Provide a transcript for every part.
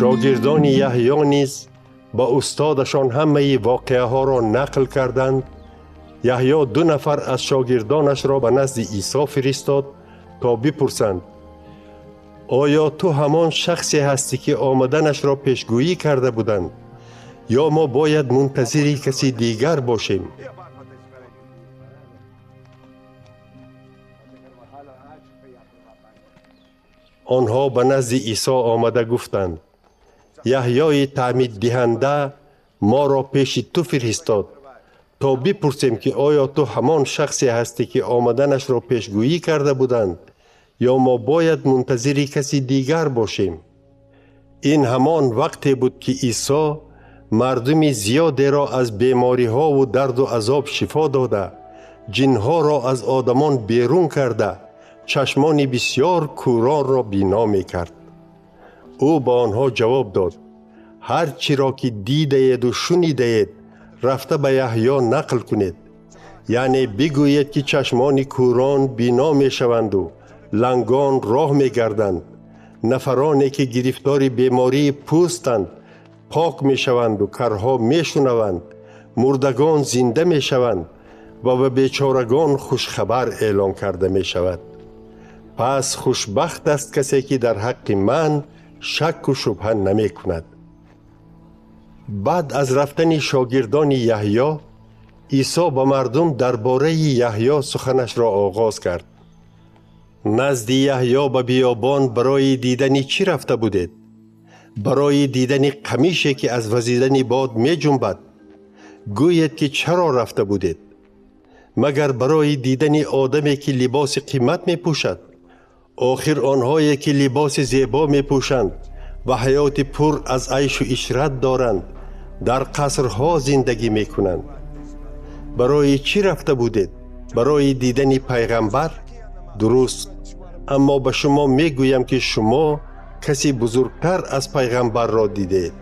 Шогирдони Яҳё низ ба устодашон ҳамаи воқеаҳоро нақл карданд. Яҳё 2 нафар аз шогирдонашро ба назди Исо фиристод то бипурсанд: оё ту ҳамон шахсе ҳастӣ, ки омаданашро пешгӯӣ карда буданд, ё мо бояд мунтазири каси дигар бошем? Онҳо ба назди Исо омада гуфтанд: Яҳёи таъмиддиҳанда моро пеши ту фиристод то бипурсем, ки оё ту ҳамон шахсе ҳастӣ, ки омаданашро пешгӯӣ карда буданд, ё мо бояд мунтазири каси дигар бошем? Ин ҳамон вақте буд, ки Исо мардуми зиёдеро аз бемориҳову дарду азоб шифо дода, ҷинҳоро аз одамон берун карда, чашмони бисёр кӯронро бино мекард. Ӯ ба онҳо ҷавоб дод: ҳар чиро ки дидаеду шунидаед, рафта ба Яҳё нақл кунед. Яъне бигӯед, ки чашмони кӯрон бино мешаванду лангон роҳ мегарданд, нафароне ки гирифтори бемории пӯстанд пок мешаванду карҳо мешунаванд, мурдагон зинда мешаванд ва ба бечорагон хушхабар эълон карда мешавад. Пас хушбахт аст касе, ки дар ҳаққи ман шакку шубҳа намекунад. Баъд аз рафтани шогирдони Яҳё, Исо ба мардум дар бораи Яҳё суханашро оғоз кард. Назди Яҳё ба биёбон барои дидани чӣ рафта будед? Барои дидани қамише, ки аз вазидани бод меҷунбад? Гӯед, ки чаро рафта будед? Магар барои дидани одаме, ки либоси қимат мепӯшад? Охир онҳое, ки либоси зебо мепӯшанд ва ҳаёти пур аз айшу ишрат доранд, дар қасрҳо зиндагӣ мекунанд. Барои чӣ рафта будед? Барои дидани пайғамбар? Дуруст, аммо ба шумо мегӯям, ки шумо каси бузургтар аз пайғамбарро дидед.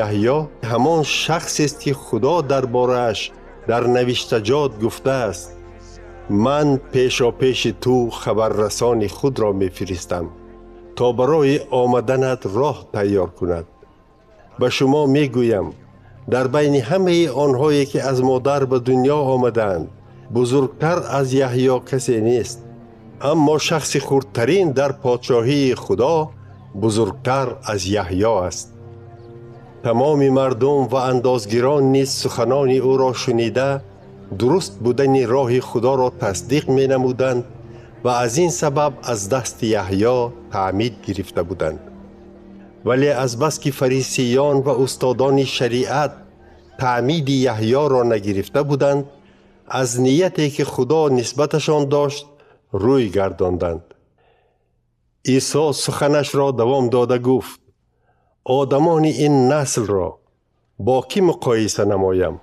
Яҳё ҳамон шахсест, ки Худо дар борааш дар навиштаҷот гуфтааст: ман пешопеши ту хабаррасони худро мефиристам, то барои омаданат роҳ тайёр кунад. Ба шумо мегӯям, дар байни ҳамаи онҳое, ки аз модар ба дунё омадаанд, бузургтар аз Яҳё касе нест, аммо шахси хурдтарин дар подшоҳии Худо бузургтар аз Яҳё аст. Тамоми мардум ва андозгирон низ суханони ӯро шунида, дуруст будани роҳи Худоро тасдиқ менамуданд ва аз ин сабаб аз дасти Яҳё таъмид гирифта буданд. Вале азбаски фарисиён ва устодони шариат таъмиди Яҳёро нагирифта буданд, аз нияте, ки Худо нисбаташон дошт, рӯй гардонданд. Исо суханашро давом дода гуфт: одамони ин наслро бо кӣ муқоиса намоям?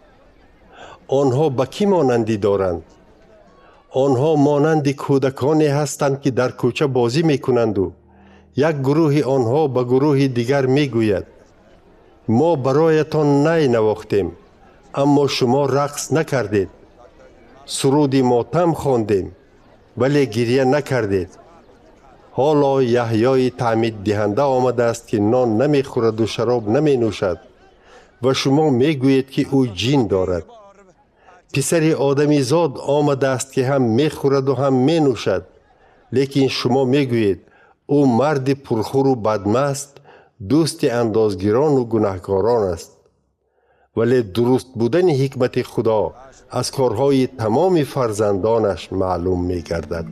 Онҳо ба кӣ монандӣ доранд? Онҳо монанди кӯдаконе ҳастанд, ки дар кӯча бозӣ мекунанду як гурӯҳи онҳо ба гурӯҳи дигар мегӯяд: мо бароятон най навохтем, аммо шумо рақс накардед, суруди мотам хондем, вале гирья накардед. Ҳоло Яҳёи таъмиддиҳанда омадааст, ки нон намехӯраду шароб наменӯшад, ва шумо мегӯед, ки ӯ ҷин дорад. Писари одамизод омадааст, ки ҳам мехӯраду ҳам менӯшад, лекин шумо мегӯед: ӯ марди пурхӯру бадмаст, дӯсти андозгирону гунаҳкорон аст. Вале дуруст будани ҳикмати Худо аз корҳои тамоми фарзандонаш маълум мегардад.